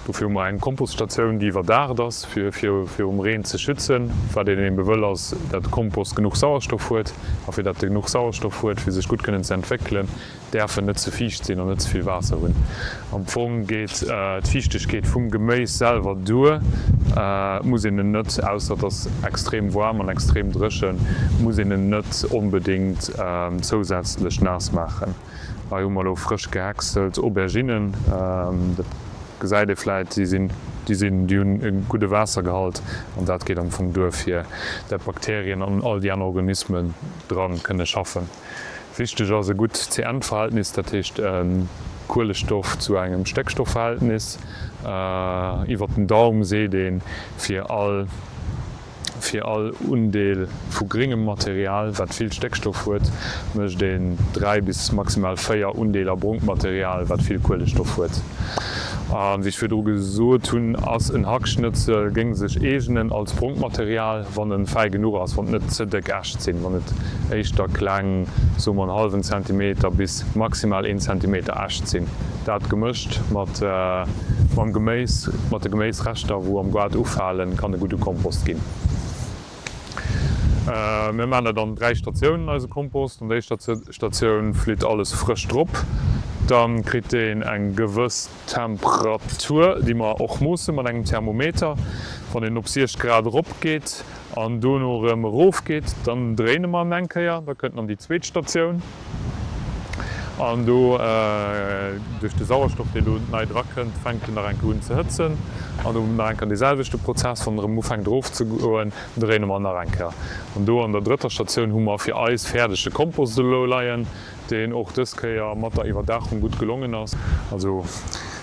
Dofir hu mer eng Kompoststatioun, déi iwwerdaacht ass, fir virum Reen ze schützen. Wat een ebe wëll, ass, dat de Kompost genuch Sauerstoff huet. A fir dat e genuch Sauerstoff huet, fir sech gutt kënnen ze entwéckelen, däerf en net ze fiicht sinn an net ze vill Waasser hunn. Am Fong geet d'Fiichtegkeet vum Geméis selwer duer. Et muss een en net, ausser et ass extrem waarm an extrem dréchen, muss een en net onbedéngt zousätzlech naass maachen. Hei hu mer elo frësch gehäckselt Auberginnen. Dat gesäit ee vläit, déi sinn, déi sinn, déi hunn e gudde Waassergehalt an dat geet am Fong duer fir dat d'Bakterien an all déi aner Organismen dran kënne schaffen. Wichteg ass e gutt C-N-Verhältnis, dat heescht e Kuelestoff zu engem Stéckstoffverhältnis. Iwwert den Daum seet ee fir all Fir all Undeel vu gringem Material, wat vill Stéckstoff huet, mécht een 3 bis maximal 4 Undeeler brongt Material, wat vill Kuelestoff huet. A wéi ech virdru gesot hunn, ass en Hackschnëtzel géing sech eegnen als brongt Material, wann en fäi genuch ass, wann et net ze déck Äscht sinn, wann et éischter kleng, soe mer en hallwen Zentimeter bis maximal een Zentimeter Äscht sinn. Dat gemëscht mat mam Geméis, mat de Geméisreschter wou am Goart ufalen, kann e gudde Kompost ginn. Mir maachen dat an 3 Statiounen, eise Kompost. An der éischter Statioun flitt alles frësch drop. Dann kritt deen eng gewëss Temperatur, déi mer och moosse mat engem Thermometer. Wann en op 60 Grad erop geet an dono erëm erof geet, dann dréine mer en eng Kéier. Da kënnt en an déi zweet Statioun. An do, duerch de Sauerstoff, deen do nei drakënnt, fänkt en nach eng Kéier un ze hëtzen. An do nach eng Kéier dee selwechte Prozess, wann en erëm ufänkt erofzegoen, dréine mer nach eng Kéier. An do an der drëtter Statioun hu mer fir eis fäerdege Kompost elo leien, deen och dës Kéier mat der Iwwerdaachung gutt gelongen ass. Also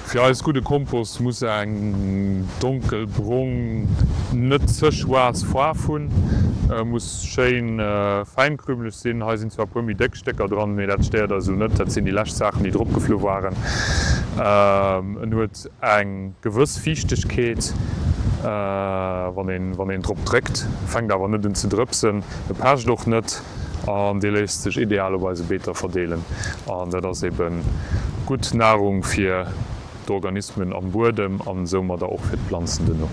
fir eis gudde Kompost muss eng donkelbrong, net ze schwaarz Faarf hunn, muss Schéin fäinkrümeleg sinn. Hei sinn zwar e puer méi déck Stécker dran, mee dat stéiert eis elo net. Dat sinn déi lescht Saachen, déi drop geflu waren. En huet eng gewëss Fiichtegkeet, wann een wann een drop dréckt. Fänkt awer net un ze drëpsen. E pecht och net an dee léisst sech ideal op eise Beeter verdeelen. An dat ass eben gutt Nahrung fir d'Organismen am Buedem an soumadder och fir d'Planzen duerno.